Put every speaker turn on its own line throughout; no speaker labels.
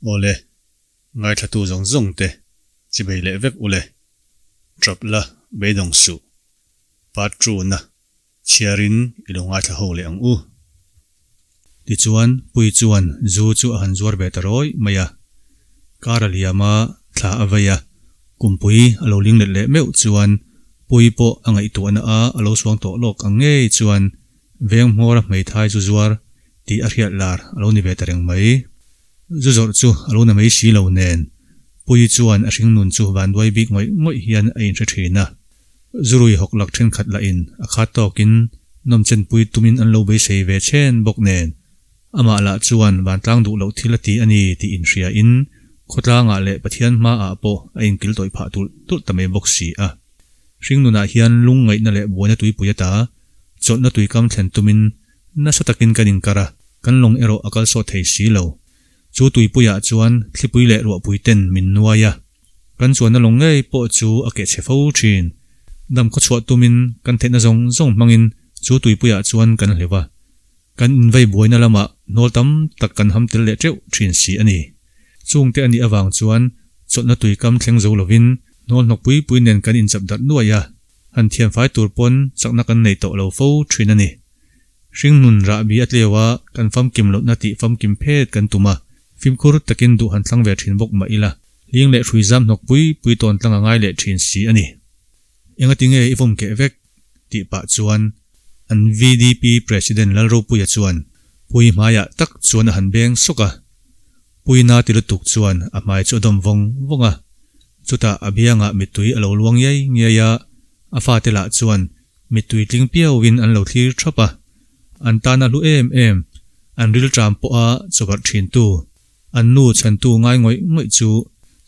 Awle, ngaithlatu zawng zawng te chibei leh vek ule. Trap la beidawng suh. Part two na chhiarin i lo ngaithla ho leh ang u. Tichuan, Pui chuan zu chu a han zuar ve ta rawih mai a. Kar a liam a, thla a vei a, kumpui a lo ling let leh meuh chuan Pui pawh a ngaihtuahna a a lo suang tawh lawk ang ngei chuan veng hmawra hmeithai zu zuar tih a hriat lar a lo ni ve ta reng mai. Zu zawrh chu a lo na mai si lo nen, Pui chuan a hringnun chu vanduai bik ngawih ngawih hian a inhre thin a. Zurui hawk lak thenkhat lahin a khat tawkin nawmchenpui tumin an lo beisei ve chhen bawk nen, amah lah chuan vantlang duh loh thil a ti a ni tih inhriain khawtlangah leh Pathian hmaah pawh a inkil tawih phah tulh tulh ta mai bawk si a. Hringnunah hian lungngaihna leh buaina tuipui ata chawlhna tuikam thlen tumin nasa takin kan inkar a, kan lawng erawh a kal sawt thei si lo. Chu tuipuiah chuan thlipui leh ruahpui ten min nuai a. Kan chuanna lawng ngei pawh chu a keh chhe fo thin. Dam khawchhuah tumin kan theihna zawng zawng hmangin chu tuipuiah chuan kan hleuh a. Kan invei buaina lamah hnawl tam tak kan ham tel leh teuh thin si a ni. Chungte a nih avang chuan chawlhna tuikam thleng zo lovin hnawl hnawk pui pui nen kan inchap darh nuaih a, han thianfai tur pawn chakna kan nei tawh lo fo thin a ni. Hringnun rahbi a tleu a, kan famkim lohna tih famkim phet kan tum a, fimkhur takin duh han thlang ve thin bawk mah ila, hling leh hrui zam hnawk pui pui tawn tlang a ngai leh thin si a ni. Engati nge i vawm keh vek? tih pah chuan an VDP President Lalropuia chuan Pui hmaiah tak chuan a han beng sawk a. Pui na ti lutuk chuan a hmai chu a dawm vawng vawng a, chutah a biangah mittui a lo luang ngiai ngiai a, a fate lah chuan Mittui tling piauin an lo thlir thap a, an tana hlu em em, an rilṭam pawha chawbarh ṭhintu, an nu chhantu ngai ngawih ngawih chu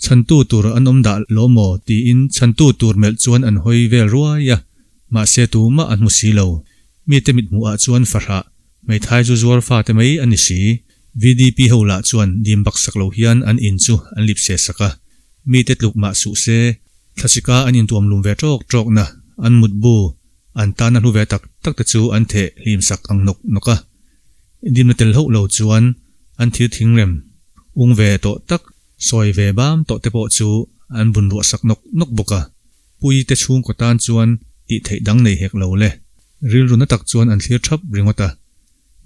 chhantu tur an awm dah lo maw tiin chhantu tur melh chuan an hawi vel ruai a, mahse tumah an hmu si lo. Mite mithmuhah chuan fahrah, hmeithai zu zuar fate mai a ni si. VDP ho lah chuan dim baksak lo hian an in chu an lip se sak a, mite tluk mah suh se, Thlasika an intuam lum ve ṭawk ṭawkna, an mutbu, an tana hlu ve tak tak te chu an theh hlim sak ang nawk nawk a. Dimna tel hauh lo chuan an thil thingrem ung ve tawh tak, sawi ve bam tawh te pawh chu an bun ruah sak nawk nawk bawk a. Pui te chhungkaw tan chuan tih theih dang nei hek lo le. Rilru na tak chuan an thlir ṭhap ringawt a.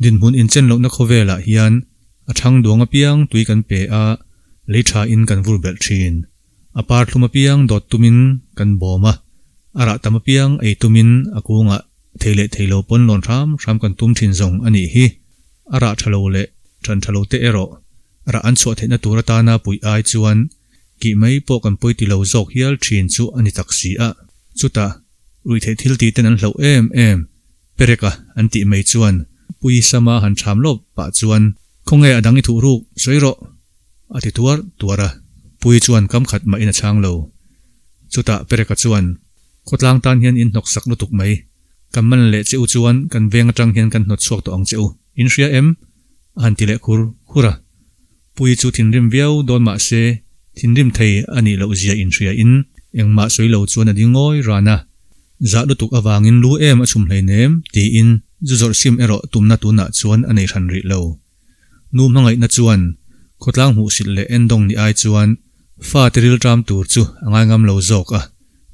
Dinhmun inchen lohna khawvelah hian a ṭhang duang apiang tui kan pe a, lei ṭhain kan vur belh ṭhin. A par thlum apiang dawt tumin kan bawm a, a rah tam apiang ei tumin a kungah thei leh thei lo pawn lawn hram hram kan tum thin zawng a nih hi. A rah tha lo leh than tha lo te erawh rah an chhuah theihna tur atana puih ai chuan kih mai pawh kan pawi ti lo zawk hial thin chu a ni tak si a. Chutah ruihtheih thil tih ten an hlauh em em Perek a an tih mai chuan Pui Sama han ṭham lawp pah chuan Khawnge a dang i thuh ruk sawi rawh A ti tuar tuar a, Pui chuan kam khat mahin a chhang lo. Chutah Pereka chuan, Khawtlang tan hian in hnawk sak lutuk mai. Kan man leh che u chuan kan veng atang hian kan hnawt chhuak tawh ang che u. In hria em? A han ti leh khur khur a. Pui chu thinrim viau dawn mah se, thinrim thei a nih loh zia inhria in engmah sawi lo chuan a ding ngawi ran a. Zah lutuk avangin lu em a chhum hleinem tiin zu zawrh sim erawh tumna tunah chuan a nei hran rih lo. Nu hmangaihna chuan khawtlang hmuhsilh leh endawng ni ai chuan fa te rilṭam tur chu a ngaingam lo zawk a,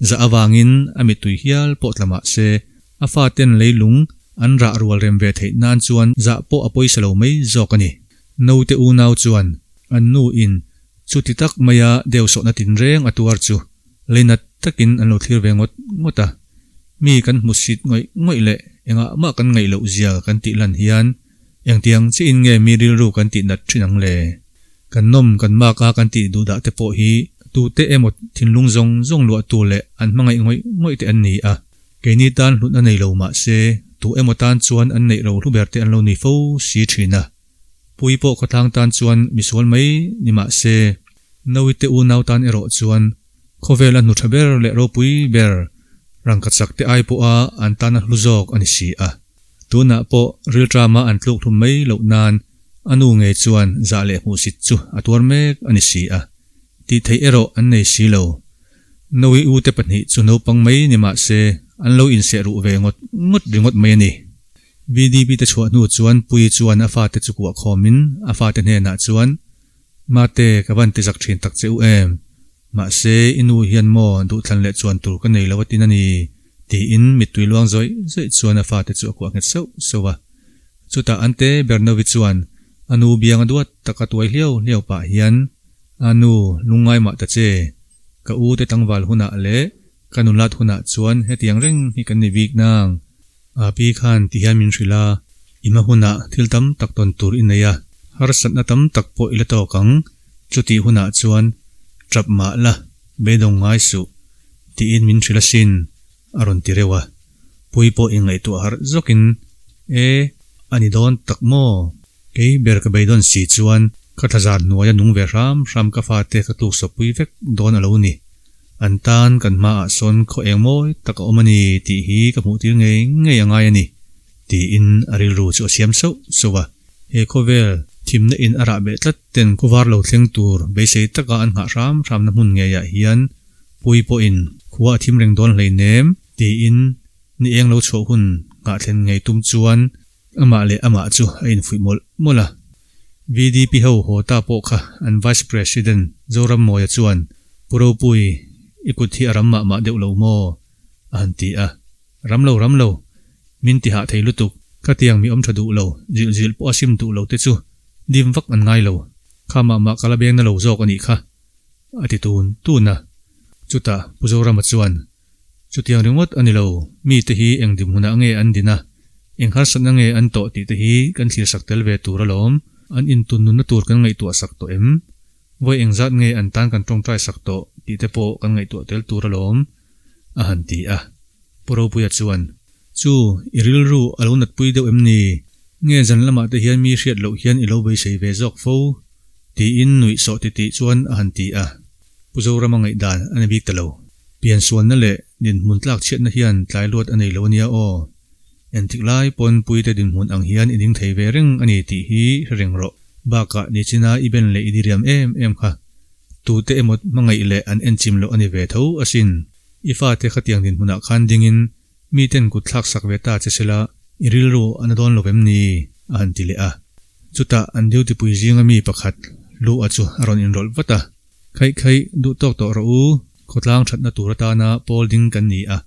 zah avangin a mittui hial pawh tla mah se a fa ten leilung an rah rual rem ve theih nan chuan zah pawh a pawisa lo mai zawk a ni. Naute unau chuan an nu in chuti tak maia deuhsawhna tinreng a tuar chu leinat takin an lo thlir ve ngawt ngawt a, mi kan hmusit ngawih ngawih leh engah mah kan ngaih loh zia kan tih lan hian Engtiang chiin nge mi rilru kan tih nat thin ang le? Kan nawm kan mak a kan tih duh dah te pawh hi tute emaw thinlung zawng zawng luahtu leh an hmangaih ngawih ngawih te an ni a. Keini tan hlutna nei lo mah se tu emaw tan chuan an neih ro hlu ber te an lo ni fo si thin a. Pui pawh khawtlang tan chuan misual mai ni mah se Nawite unau tan erawh chuan khawvela hnu tha ber leh ropui ber rangkachak te ai pawha an tana hlu zawk a ni si a. Tunah pawh rilṭama an tluk hlum mai loh nan a nu ngei chuan zah leh hmuhsit chu a tuar mek a ni si a, tih theih erawh an nei si lo. Noe ute pahnih chu naupang mai ni mah se an lo inseh ruh ve ngawt ngawt ringawt mai a ni. VDP te chhuah hnu chuan Puii chuan a fate chu kuah khawmin a fate hnenah chuan. Mate, ka van ti zak thin tak che u em? Mahse, i nu hian maw duhthlan leh chuan tur ka nei lo a tin a ni, tiin mittui luang zawih zawih chuan a fate chu a kuah nghet sauh sauh a. Chutah Ante Bernovi chuan a nu biang a duat tak a tuai hliau hliau pah hian, A nu, lungngai mah ta che, ka u te tlangval hunah leh ka nulat hunah chuan hetiang reng hi kan ni bik nang. A pi khan ti hian min hrilh a, i hma hunah thil tam tak tawn tur i nei a, harsatna tam tak pawh i la tawk ang, chutih hunah chuan tap mah la, beidawng ngai suh, tiin min hrilh asin, a rawn ti reuh a. Pui pawh ingaihtuah harh zawkin, E, a ni dawn tak maw? Kei ber ka beidawn si chuan ka thlazar hnuaia nung ve hram hram ka fate ka tluk sawpui vek dawn a lo ni. An tan kan hmaah sawn khaw eng mawi tak a awm a ni tih hi ka hmuh tir ngei ngei a ngai a ni, tiin a rilru chu a siam sauh sauh a. He khawvel thimna in a rah beh tlat ten khawvar lo thleng tur beisei taka an nghah hram hramna hmun ngeiah hian Pui pawhin khua a thim reng dawn hleinem tiin ni eng lo chhuah hun nghah thlen ngei tum chuan Amah leh amah chu a infuih mawlh mawlh a. VDP ho haw ta pawh kha an Vice President Zorammawia chuan, Pu Ropui, i kut hi a ram mah mah deuh lo maw? a han ti a. Ram lo, ram lo. Min ti hah thei lutuk. Khatiang mi awm tha duh lo, zilh zilh pawh a sim duh lo te chu dim vak an ngai lo. Kha mah mah ka la beng na lo zawk a nih kha, a ti tun tun a. Chutah Pu Zorama chuan, Chutiang ringawt a ni lo, mite hi eng dinhmunah nge an din a, eng harsatna nge an tawh tih te hi kan thlirsak tel ve tur alawm. An intun nunna tur kan ngaihtuah sak tawh em? Vawi engzat nge an tan kan tawngtai sak tawh tih te pawh kan ngaihtuah tel tur alawm, a han ti a. Pu Ropuia chuan, Chu, i rilru a lo natpui deuh em ni? Nge zan lamah te hian mi hriat loh hian i lo beisei ve zawk fo? tiin nuih sawh titih chuan a han ti a. Pu Zorama ngaihdan a ni bik ta lo. Piansualna leh dinhmun tlak chhiatna hian tlai luat a nei lo ania aw. Entik lai pawn puite dinhmun ang hian i ding thei ve reng a ni tih hi hre reng rawh. Bakah nichina i ben leh i diriam em em kha. Tute emaw hmangaih leh an enchim loh a ni ve tho asin. I fate khatiang dinhmunah khan dingin miten kut thlak sak ve ta che sela i rilru a na dawn lo vem ni? a han ti leh a. Chutah an duty pui zinga mi pakhat lu a chu a rawn inrawlh vat a. Khaih khaih, duh tawk tawh rawh u, khawtlang thatna tur atana pawl ding kan ni a,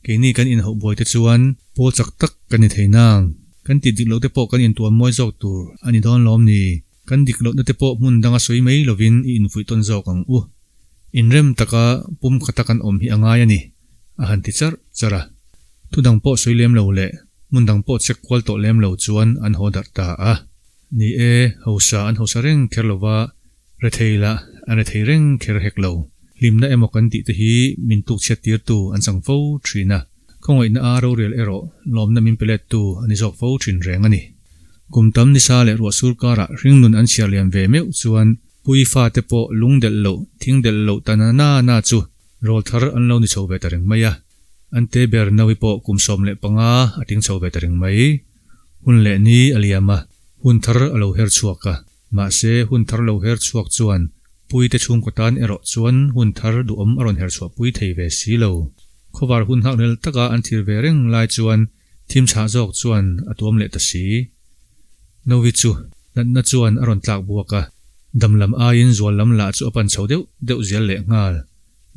keini kan inhauh buai te chuan pawl chak tak kan ni thei nang, kan tih dik loh te pawh kan intuam mawi zawk tur a ni dawn lawm ni, kan dik lohna te pawh hmun danga sawi mai lovin i infuih tawn zawk ang u. Inrem taka pum khata kan awm hi a ngai a ni, a han ti charh charh a. Thu dang pawh sawi lem lo leh hmun dang pawh check kual tawh lem lo chuan an haw darh ta a. Ni e, hausa an hausa reng kher lova, rethei lah an rethei reng kher hek lo. Hlimna emaw kan tih te hi min tukchhiat tirtu an chang fo thin a, khawngaihna a rorel erawh lawmna min pe lettu a ni zawk fo thin reng a ni. Kum tam nisa leh ruah sur karah hringnun an chhiar liam ve meuh chuan Pui fate pawh lung delh loh, thing delh loh ta na na na chu rawl thar an lo ni chho ve ta reng mai a. An te ber Naui pawh kum 15 a ting chho ve ta reng mai. Hun leh ni a liam a, hun thar a lo her chhuak a. Mahse, hun thar lo her chhuak chuan Puite chhungkaw tan erawh chuan hun thar duhawm a rawn her chhuah pui thei ve si lo. Khawvar hun nghaknel taka an thlir ve reng lai chuan thim chhah zawk chuan a tuam leh ta si. Novi chu natna chuan a rawn tlak buak a, dam lam aiin zual lam lah chu a pan chho deuh deuh zel leh nghal.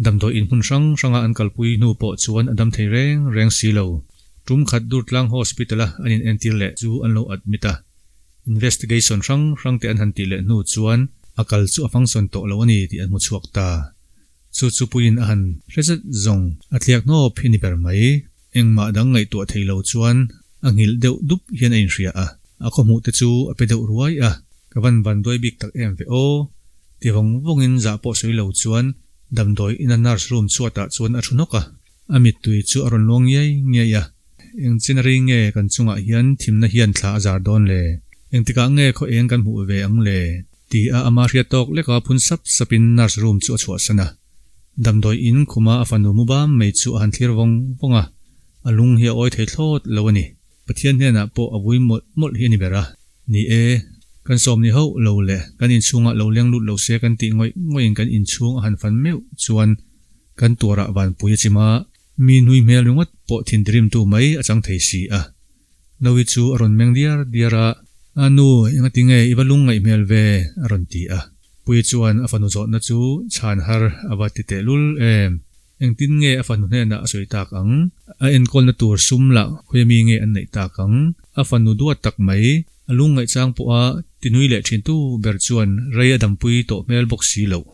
Damdawi in hmun hrang hranga an kalpui hnu pawh chuan a dam thei reng reng si lo. Tum khat Durtlang Hospital-a an inentir leh chu an lo admit a. Investigation hrang hrang te an han tih leh hnu chuan a kal chu a function tawh lo a ni tih an hmu chhuak ta. Chu chu puiin a han hre zet zawng a tliak hnawp hi ni ber mai. Engmah dang ngaihtuah thei lo chuan a nghilh deuh dup hian a inhria a, a khawhmuh te chu a pe deuh ruai a, ka van van duai bik tak em ve aw, ti vawng vawngin zah pawh sawi lo chuan damdawi ina nurse room chhuatah chuan a thu hnawk a, a mittui chu a rawn luang ngiai ngiai a, eng chin a rei nge kan chungah hian thimna hian thla a zar dawn le, engtikah nge khaw eng kan hmuh ve ang le, ti a ama hriat tawk leka phun sap sapin nurse room chu a chhuahsan a. Damdawi in khuma a fanu mu bam mai chu a han thlir vawng vawng a, a lung hi a awi thei thlawt lo a ni. Pathian hnenah pawh a vui mawlh mawlh hi a ni ber a. Ni e, kan sawm ni hauh lo le, kan inchhungah lo leng lut lo se kan tih ngawih ngawih-in kan inchhung a han fan meuh chuan kan tuarah vanpui a chim a, mi nui hmel ringawt pawh thintirimtu mai a chang thei si a. Novi chu a rawn meng diar diar a, A nu, engati nge i va lung ngaih hmel ve? a rawn ti a. Puii chuan a fanu zawhna chu chhan har a va ti tehlul em. Engtin nge a fanu hnenah a sawi tak ang? A enkawlna tur sum lah khawi mi nge an neih tak ang? A fanu duat tak mai, a lungngaihchang pawha tinui leh thintu ber chuan rei a dampui tawh hmel bawk si loh.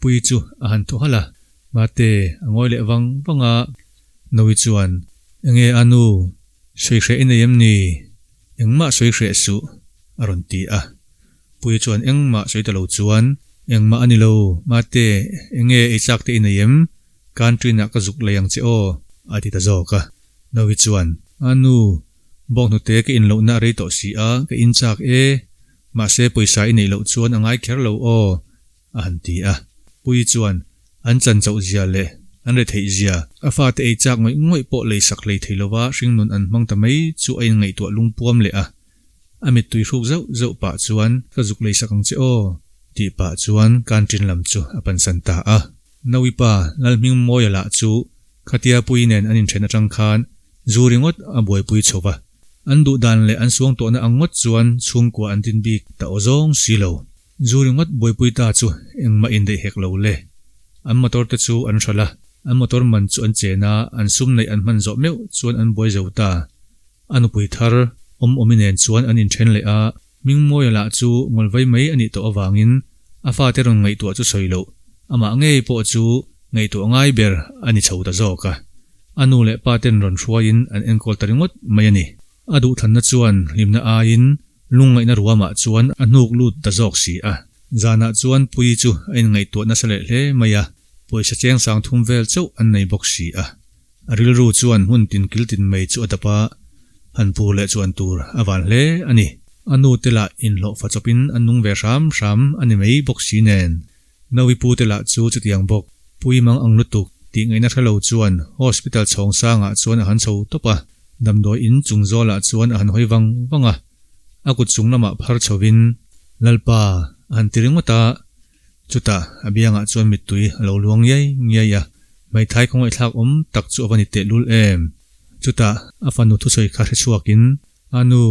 Puii chu a han thaw halh a, Mate, a ngawi leh vang vang a. Nawi chuan, Enge a nu, sawi hreh i nei em ni? Engmah sawi hreh suh, a rawn ti a. Puii chuan engmah sawi ta lo chuan, Engmah a ni lo, Mate, enge ei chak te i nei em? Country ah ka zuk lei ang che aw, a ti ta zawk a. Nawi chuan, A nu, bawnghnute ka inlohna a rei tawh si a, ka in chak e. Mahse pawisa i neih loh chuan a ngai kher lo aw, a han ti a. Puii chuan an chan chauh zia leh an retheih zia, a fate ei chak ngawih ngawih pawh lei sak hlei thei lova hringnun an hmang ta mai chu a inngaihtuah lungpuam leh a. A mittui hruk zauh zauh pah chuan ka zuk lei sak ang che aw tih pah chuan canteen lam chu a pansan ta a. Nawipa Lalhmingmawia lah chu khatia Puii nen an inthen atang khan zu ringawt a buaipui chho va. An duh dan leh an suang tawhna ang ngawt chuan chhungkua an din bik ta aw zawng si lo. Zu ringawt buaipui ta chu engmah indaih hek lo le. An motor te chu an hralh a, an motor man chu an chen a, an sum neih an hman zawh meuh chuan an buai zo ta. A nupui thar awm awmi nen chuan an inthen leh a, Hmingmawia lah chu ngawlvai mai a nih tawh avangin a fate rawn ngaihtuah chu sawi loh, amah ngei pawh chu ngaihtuah ngai ber a ni chho ta zawk a. A nu leh pa ten rawn hruaiin an enkawl ta ringawt mai a ni. A duhthlanna chuan hlimna aiin Lungngaihna ruamah chuan a hnuk lut ta zawk si a. Zanah chuan Puii chu a inngaihtuah nasa leh hle mai a, pawisa cheng sang thum vel chauh an nei bawk si a. A rilru chuan hmun tin kil tin mai chu a dap a, han pur leh chuan tur a van hle a ni. A nu te lah inhlawhfa chawpin an nung ve hram hram a ni mai bawk si nen. Nawi pu te lah chu chutiang bawk, Pui mang ang lutuk tih ngaihna hre lo chuan hospital chhawng sangah chuan a han chho tawp a, damdawi in chung zawlah chuan a han hawi vang vang a, a kut chung lamah phar chhovin, Lalpa, a han ti ringawt a, chutah a biangah chuan mittui a lo luang ngiai ngiai a, hmeithai khawngaihthlak awm tak chu a va ni tehlul em. Chutah a fanu thusawi kha hre chhuakin, A nu,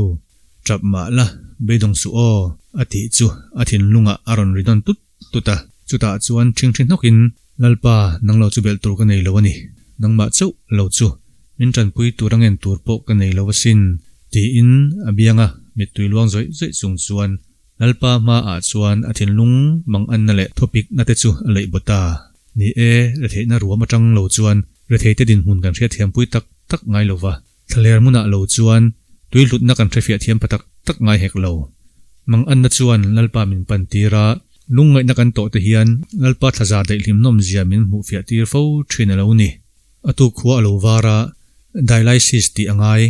tap mah la, beidawng suh aw, a tih chu a thinlungah a rawn ri nawn tut tut a. Chutah chuan ṭhingṭhi hnawkin, Lalpa, nang lo chu belh tur ka nei lo a ni. Nangmah chauh lo chu min ṭanpui tur a ngen tur pawh ka nei lo asin, tiin a bianga mittui luang zawih zawih chung chuan Lalpa hmaah chuan a thinlung mang anna leh thawpikna te chu a leih baw ta. Ni e, retheihna ruam aṭang lo chuan retheite dinhmun kan hriatthiampui tak tak ngai lo va. Thlaler hmunah lo chuan tui hlutna kan hrefiah thiam pa tak tak ngai hek lo. Manganna chuan Lalpa min pan tir a, lungngaihna kan tawh te hian Lalpa thlaza daihhlimnawm zia min hmuhfiah tir fo thin a lo ni. A tuk khua a lo var a, dialysis tih a ngai,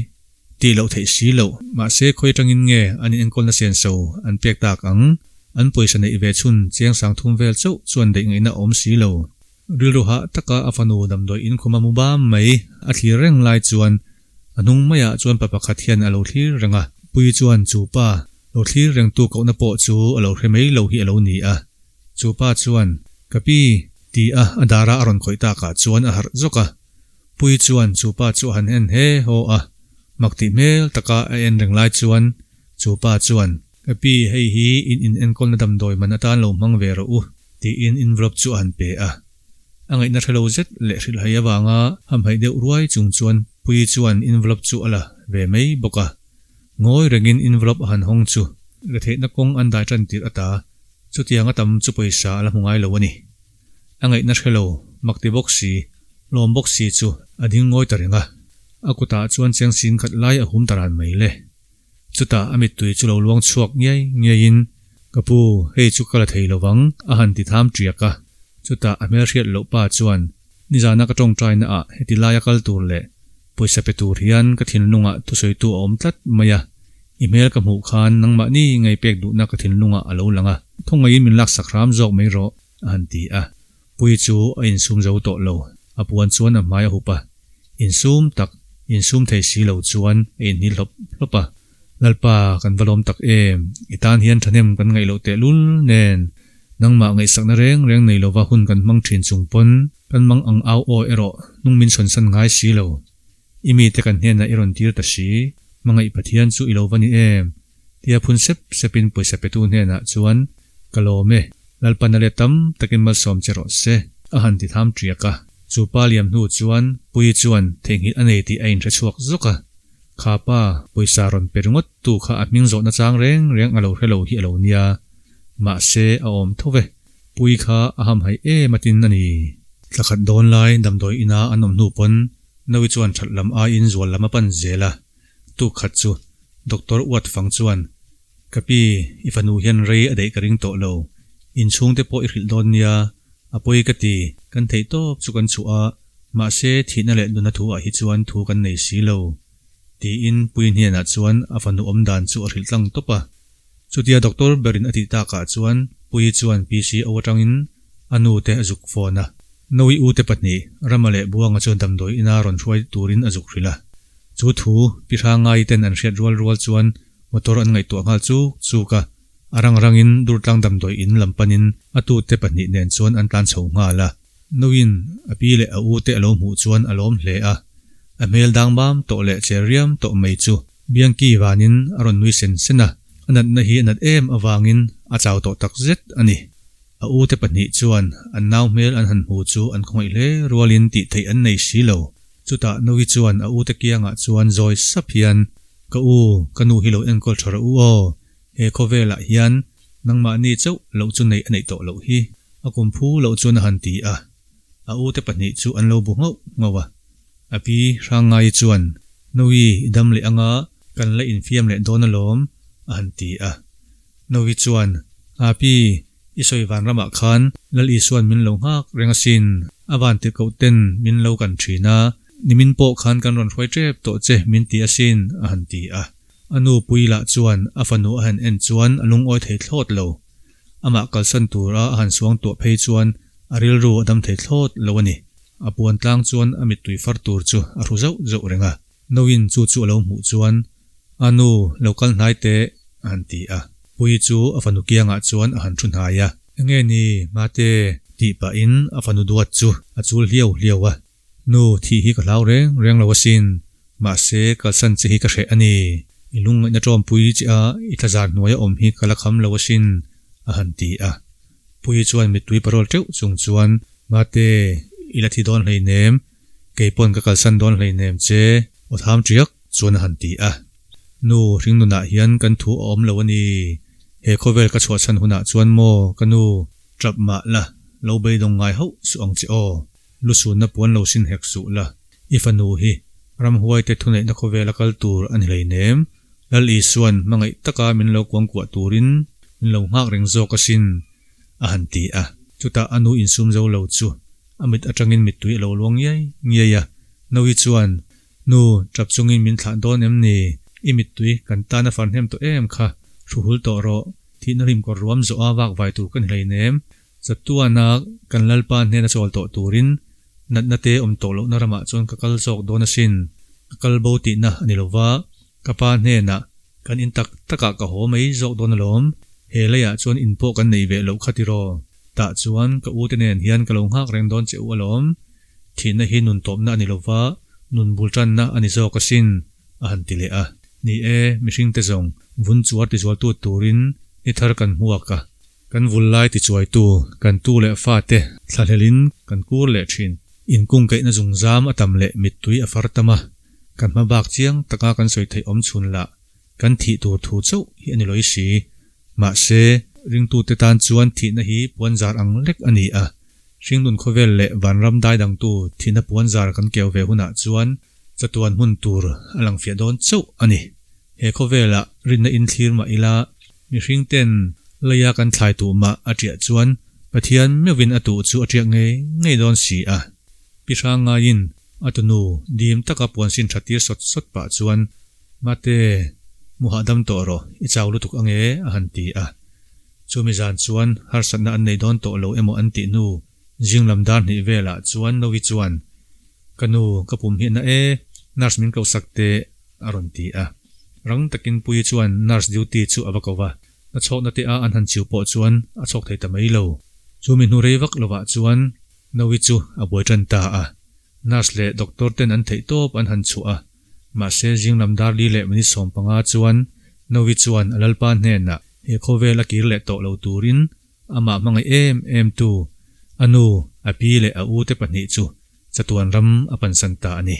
tih loh theih si loh. Mahse khawi atangin nge an inenkawlna senso an pek tak ang? An pawisa neih ve chhun chiang sang thum vel chauh chuan daih ngaihna a awm si lo. Rilru hah taka a fanu damdawi inkhum a mu bam mai a thlir reng lai chuan a hnung maiah chuan pa pakhat hian a lo thlir reng a. Puii chuan chu pa lo thlir rengtu kohna pawh chu a lo hre mai lo hi a lo ni a. Chu pa chuan, Ka pi, ti a a dara a rawn khawih takah chuan a harh zawk a. Puii chuan chu pa chu a han en he haw a, mak tih hmel taka a en reng lai chuan chu pa chuan, Ka pi, hei hi in inenkawlna damdawi man atan lo hmang ve rawh u, tiin envelope chu a han pe a. A ngaihna hre lo zet leh hrilhhai avanga hamhaih deuh ruai chung chuan Puii chuan envelope chu a la ve mai bawk a. Ngawi rengin envelope a han hawng chu retheihna kawng an dai tan tirh ata chutiang a tam chu pawisa a la hmu ngai lo a ni. A ngaihna hre lo, mak ti bawk si, lawm bawk si chu a ding ngawi ta reng a. A kutah chuan cheng sin khat lai a hum ta ran mai le. Chutah a mittui chu lo luang chhuak ngiai ngiaiin, Ka pu, hei chu ka la thei lo vang, a han ti tham ṭiak a. Chutah a hmelhriat loh pa chuan, Nizana ka ṭawngṭaina ah heti laia kal tur leh pawisa pe tur hian ka thinlungah thusawitu a awm tlat mai a, i hmel ka hmuh khan nangmahni ngei pek duhna ka thinlungah a lo lang a, thawngaiin min laksak hram zawk mai rawh, a han ti a. Pui chu a insum zo tawh lo, a puan chuan a hmai a hup a, insum tak, insum thei si lo chuan a inhni hlawp hlawp a. Lalpa, kan va lawm tak em, i tan hian thahnem kan ngaih loh tehlul nen, nangmah ngaihsakna reng reng nei lova hun kan hmang thin chung pawn kan mang ang au aw erawh hnung min sawnsan ngai si lo. I mite kan hnenah i rawn tir ta si, hmangaih Pathian chu i lo va ni em? Tia phun sep sepin pawisa petu hnenah chuan, Ka lawm e. Lalpan a let tam takin malsawm che rawh se, a han ti tham ṭiak a. Chu pa liam hnu chuan Puii chuan theihnghilh a nei tih a inhre chhuak zawk a. Kha pa, pawisa rawn pe ringawt tu kha a hming zawhna chang reng reng a lo hre lo hi a lo nia. Mahse, a awm tho ve. Puii kha a hamhaih em atin a ni. Thla khat dawn lai damdawi ina an awm hnu pawn Naui chuan that lam aiin zual lam a pan zel a. Tuk khat chu Doctor Uat Fang chuan, Ka pi, i fanu hian rei a daih ka ring tawh lo. Inchhungte pawh i hrilh dawn nia, a pawi ka ti, kan theih tawp chu kan chhuah a, mahse thihna leh nuna thu ah hi chuan thu kan nei si lo. Tiin Pui hnenah chuan a fanu awm dan chu a hrilh tlang tawp a. Chutia doctor berin a tih takah chuan Puii chuan PCO atangin a nu te a zuk phone a. Nawi u te pahnih, Rama leh Buanga chu damdawi ina rawn hruai turin a zuk hrilh a. Chu thu Pi Hrangai ten an hriat rual rual chuan motor an ngaihtuah nghal chuk chuk a. A rang rangin Durtlang damdawi in lam panin a tute pahnih nen chuan an tlan chho nghal a. Nawiin a pi leh a u te a lo hmuh chuan a lawm hle a. A hmel dang bam tawh leh cher riam tawh mai chu Biangki vanin a rawn nui sen sen a. A natna hi a nat em avangin a chau tawh tak zet a ni. A ute pahnih chuan an nau hmel an han hmu chu an khawngaih hle rualin tih theih an nei si lo. Chutah Nawi chuan a ute kiangah chuan zawi sap hian, Ka u, ka nu hi lo enkawl tha rawh u aw. He khawvelah hian nangmahni chauh loh chu neih a neih tawh loh hi. A kum phu loh chuan a han ti a. A ute pahnih chu an lo bu nghauh nghauh a. A pi Hrangngai chuan, Nawi, i dam leh anga kan la infiam leh dawn alawm, a han ti a. Nawi chuan, A pi, i sawi van ramah khan Lal Isuan min lo nghak reng asin, a van tirhkoh ten min lo kan thin a, nimin pawh khan kan rawn hruai tep tawh che min ti asin, a han ti a. A nu pui lah chuan a fanu a han en chuan a lungawi thei thlawt lo. Amah kalsan tura a han suang tuah phei chuan a rilru a dam thei thlawt lo a ni. A puan tlang chuan a mittui far tur chu a hru zauh zauh reng a. Nauin chu chu a lo hmuh chuan, A nu, lo kal hnai teh, a han ti a. Puii chu a fanu kiangah chuan a han thu hnai a. Enge ni, Mate? tih pahin a fanu duat chu a chul hliau hliau a. Nu, thih hi ka hlau reng reng lo asin. Mahse, kalsan che hi ka hreh a ni. I lungngaihna ṭawmpui che a, i thlazar hnuaia awm hi ka la kham lo asin, a han ti a. Puii chuan mittui parawl ṭeuh chung chuan, Mate, i la thi dawn hleinem, kei pawn ka kalsan dawn hleinem che, aw tham ṭiak chuan a han ti a. Nu, hringnunah hian kan thu a awm lo a ni. He khawvel ka chhuahchhan hunah chuan maw, ka nu, ṭap mah la, lo beidawng ngai hauh suh ang che aw. Lusunna puan lo sin hek suh la, i fanu hi ramhuaite thuneihna khawvela kal tur a ni hleinem. Lal Isuan hmangaih taka min lo kuangkuah turin min lo nghak reng zawk asin, a han ti a. Chutah a nu insum zo lo chu a mit atangin mittui a lo luang ngiai ngiai a. Naui chuan, Nu, tap chungin min thlah dawn em ni? I mittui kan tan a far hnem tawh em kha, hruhul tawh rawh. Thihna hlim kawr ruam zawh a vak vai tur ka ni hleinem. Chatuana kan Lalpa hnena chawl tawh turin natna te awm tawh lohna ramah chuan ka kal zawk dawn asin. Ka kal bo tihna a ni lova, ka pa hnenah kan in tak takah ka haw mai zawk dawn alawm. He leiah chuan in pawh kan nei ve loh kha tiraw? Tah chuan ka ute nen hian ka lo nghak reng dawn che u alawm. Thihna hi nun tawpna a ni lova, nun bul tanna a ni zawk asin, a han ti leh a. Ni e, mihringte zawng vun chuar tizualtu turin ni thar kan hmuak a. Kan vul lai tichuaitu kan tu leh fate thlahlelin kan kur leh thin. Inkungkaihna zungzam a tam leh mittui a far tam a, kan hma bak chiang taka kan sawi theih awm chhun lah kan thih tur thu chauh hi a ni lawih si. Mahse, ringtute tan chuan thihna hi puanzar ang lek a ni a. Hringnun khawvel leh vanram daidangtu thihna puanzar kan keu ve hunah chuan chatuan hmun tur a lang fiah dawn chauh a ni. He khawvelah rinna in thlir mah ila, mihring ten leia kan thlai tuh mah a ṭiah chuan Pathian meuhin a tuh chu a ṭiak ngei ngei dawn si a. Pi Hrangaiin a tunu dim taka puansin ṭha tir sawt sawt pah chuan, Mate, mu hahdam tawh rawh, i chau lutuk ange, a han ti a. Chumi zan chuan harsatna an nei dawn tawh lo emaw an tih hnu zinglam dar hnih velah chuan Novi chuan, Ka nu, ka pum hi a na e, nurse min koh sak teh, a rawn ti a. Rang takin Puii chuan nurse duty chu a va ko va, na chhawkna te a an han chiu pawh chuan a chhawk thei ta mai lo. Chumi hnu rei vak lovah chuan Novi chu a buai tan ta a. Nurse leh doctor ten an theih tawp an han chhuah a, mahse zinglam dar li leh minute 15 chuan Novi chuan a lalpa hnenah he khawvel a kir leh tawh lo turin Amah hmangaih em em tu, a nu, a pi leh a u te pahnih chu chatuan ram a pansan ta a ni.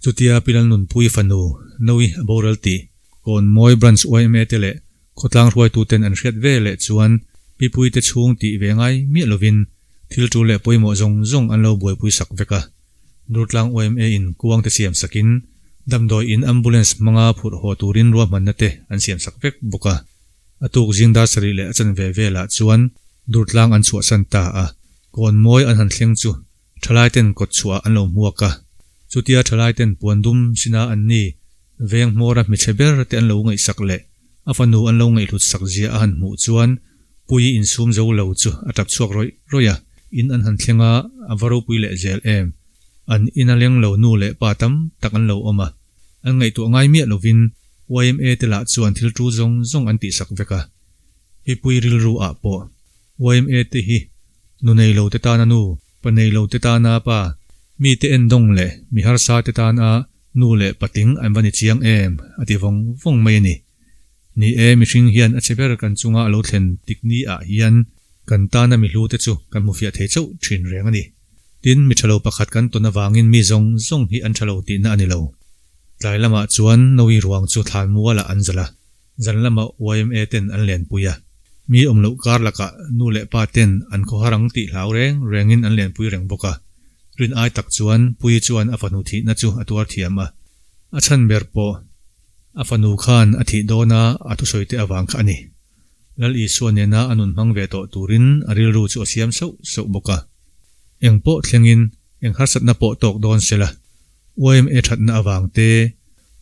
Chutia Pi Lalnunpui fanu Noui a boral tih Kawnmawi Branch yma te leh khawtlang hruaituten an hriat ve leh chuan Pipuite chhung tih ve ngai miah lovin thil tul leh pawimawh zawng zawng an lo buaipui sak vek a. Durtlang yma in kuang te siam sakin damdawi in ambulance hmanga phurh haw turin ruahmanna te an siam sak vek bawk a. A tuk zing dar sarih leh a chanve velah chuan Durtlang an chhuahsan ta a, Kawnmawi an han thleng chu Thalaiten kawt chhuah an lo hmuak a, chutia thalaiten puan dum sina an ni veng hmawra hmeichhe ber te an lo ngaihsak leh a fanu an lo ngaihhlut sak zia a han hmuh chuan Puii insum zo lo chu a tap chhuak rawih rawih a, in an han thleng a, a va ropui leh zel em. An ina leng lo nu leh pa tam tak an lo awm a, an ngaihtuah ngai miah lovin yma te lah chuan thil tul zawng zawng an tihsak vek a, Mipui rilru ah pawh yma te hi nu nei lo te tana nu, pa nei lo te tana pa, mi te endawng leh mi harsa te tana nu leh patling an va ni chiang em a ti vawng vawng mai a ni. Ni e, mihring hian a che ber kan chunga a lo thlen tik ni ah hian kan tana mi hlu te chu kan hmu fiah thei chauh thin reng a ni. Tin, mi tha lo pakhat kan tawn avangin mi zawng zawng hi an tha lo tihna a ni lo. Tlai lamah chuan Noe ruang chu thlan mualah an zalh a. Zan lama yma ten an lenpui a, mi awm loh kar lakah nu leh pa ten an khawhar ang tih hlau reng rengin an lenpui reng bawk a. Rin ai tak chuan Puii chuan a fanu thihna chu a tuar thiam a, a chhan ber pawh a fanu khan a thih dawna a thusawi te avang kha a ni. Lal Isua nena a nun hmang ve tawh turin a rilru chu a siam sauh sauh bawk a. Eng pawh thlengin eng harsatna pawh tawk dawn sela, yma thatna avang te,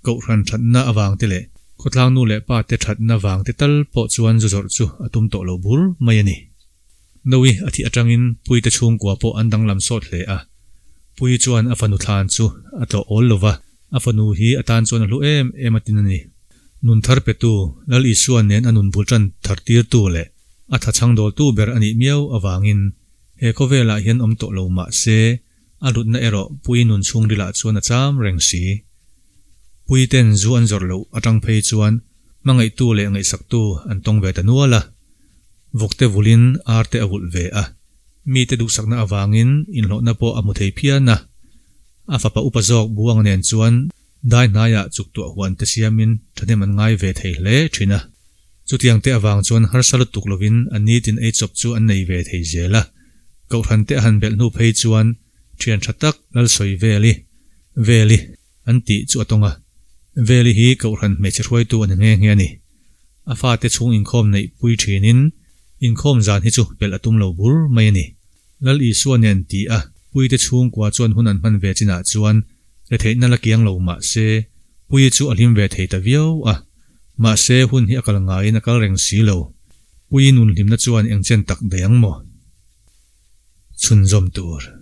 Kohhran thatna avang te leh khawtlang nu leh pa te thatna vang te tal pawh chuan zu zawrh chu a tum tawh lo bur mai a ni. Noe a thih atangin Puite chhungkua pawh an danglam sawt hle a. Pui chuan a fanu thlan chu a tlawh awl lo va, a fanu hi a tan chuan a hlu em em a tin a ni. Nun thar petu, Lal Isua nen a nun bul tan thar tirtu leh a tha chhangdawltu ber a nih miau avangin he khawvelah hian awm tawh lo mah se, A hlutna erawh Pui nun chhungrilah chuan a cham reng si. Pui ten zu an zawrh loh atang phei chuan hmangaihtu leh ngaihsaktu an tawng ve ta nual a. Vawkte vulin ar te a vulh ve a. Mite duhsakna avangin inhlawhna pawh a hmu thei phian a. A fapa upa zawk Buang nen chuan dai hnaiah chuktuah huan te siamin thahnem an ngai ve thei hle thin a. Chutiang te avang chuan harsa lutuk lovin a nitin ei chawp chu an nei ve thei zel a. Kohhran te a han belh hnu phei chuan thian tha tak Lalsawi Veli, Veli, an tih chu a tawng a. Veli hi Kohhran hmeichhe hruaitu a ni nghe nghe a ni. A fate chhung inkhawm neih pui thinin inkhawm zan hi chu pelh a tum lo bur mai a ni. Lal Isua nen ti a Puite chhungkua chuan hun an hman ve chinah chuan retheihna la kiang lo mah se Puii chu a hlim ve thei ta viau a. Mahse hun hi a kal ngaiin a kal reng si lo. Puii nun hlimna chuan eng chen tak daih ang maw? Chhunzawm tur.